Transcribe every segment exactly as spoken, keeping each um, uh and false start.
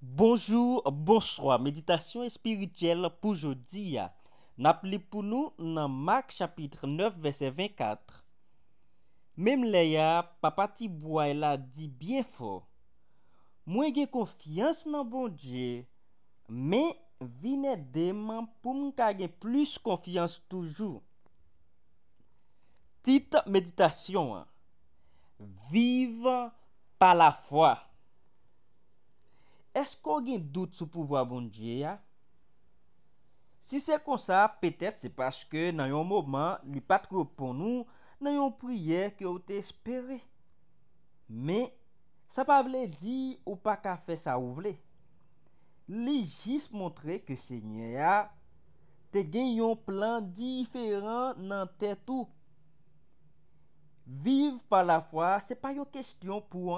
Bonjou, bonswa. Meditasyon espirityèl pou jodi a. N ap li pou nou nan Mak chapit nèf, vèsè vennkat. Menm lè a, papa tibwa la di byen fò, "Mwen gen konfyans nan Bondye, men vin ede m pou m ka gen plis konfyans toujou." Tit meditasyon an, Viv pa lafwa. Èske w gen dout sou pouvwa Bondye a? Si se konsa, petèt se paske nan yon moman li pa t reponn ou nan yon priyè ke w te espere. Men, sa pa vle di ou pa ka fè sa ou vle. Li jis montre ke Senyè a te gen yon plan diferan nan tèt ou. Viv pa lafwa, se pa yon kesyon pou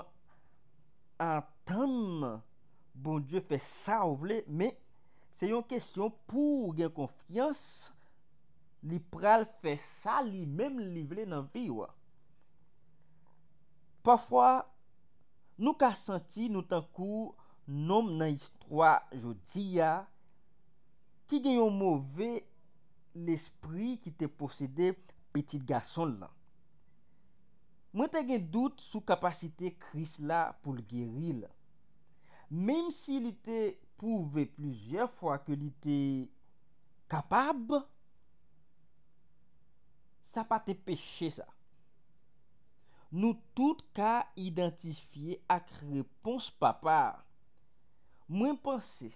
antann Bondye fè sa w vle, men se yon kesyon pou w gen konfyans li pral fè sa li menm li vle nan vi w. Pafwa, nou ka santi nou tankou nonm nan istwa jodi a ki gen yon move lespri ki te posede pitit gason l lan. Mwen te gen dout sou kapasite Kris la pou l geri l. Menm si li te pwouve plizyè fwa ke li te kapab, sa pa te peche sa. Nou tout ka idantifye ak repons papa a. Mwen panse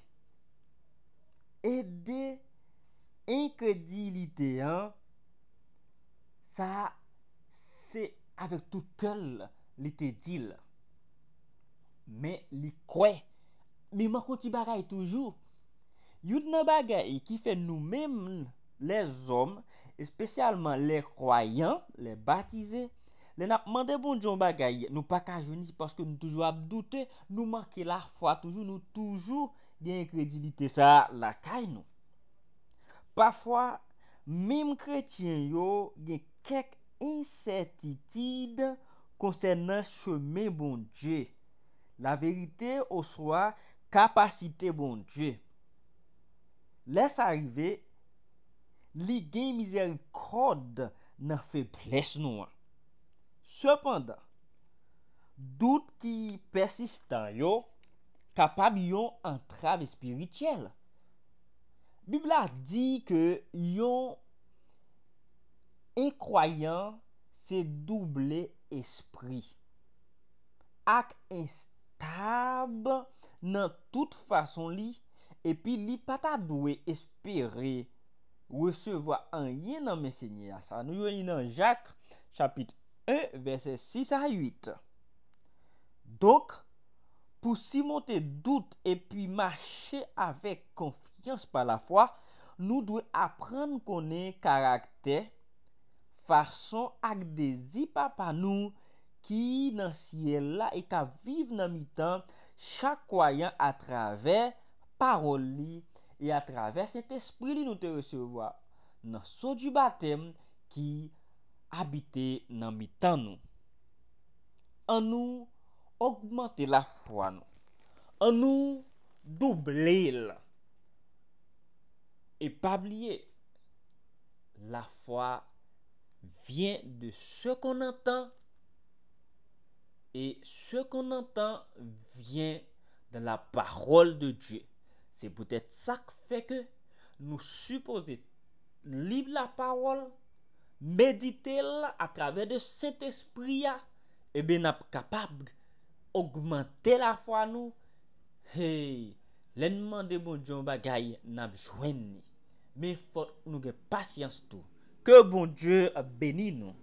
ede enkredilite an, sa se avèk tout kè l li te di l. Men li kwè. Men manke yon ti bagay toujou. Youn nan bagay ki fè nou menm lèzòm, espesyalman lè kwayan, lè batize, lè n ap mande Bondye yon bagay, nou pa ka jwenn li paske nou toujou ap doute, nou manke lafwa toujou, nou toujou gen enkredilite sa a lakay nou. Pafwa, menm kretyen yo gen kèk ensètitid konsènan chemen Bondye, laverite oswa kapasite Bondye. Lè sa rive, li gen mizèrikòd nan feblès nou an. Sepandan, dout ki pèsistan yo kapab yon antrav espirityèl. Bib la di ke yon enkwayan se double espri ak enstab nan tout fason li, epi li pa ta dwe espere resevwa anyen nan men Senyè a. Sa nou jwenn li nan Jak, chapit en, vèsè sis a uit. Donk, pou simonte dout epi mache avèk konfyans pa lafwa, nou dwe aprann konnen karaktè, fason ak dezi Papa nou ki nan syèl la e k ap viv nan mitan chak kwayan atravè pawòl li e atravè Sentespri li nou te resevwa nan so di batèm ki abite nan mitan nou. Annou ogmante lafwa nou. Annou double l. E pa bliye, la foi vient de ce qu'on entend et ce qu'on entend vient de la parole de Dieu. Se poutèt sa k fè ke nou sipoze li lapawòl, medite l atravè de Sentespri a, ebyen n ap kapab ogmante lafwa nou. Hey, lè n mande Bondye yon bagay, n ap jwenn li. Men fòk nou gen pasyans tou. Ke Bondye beni nou.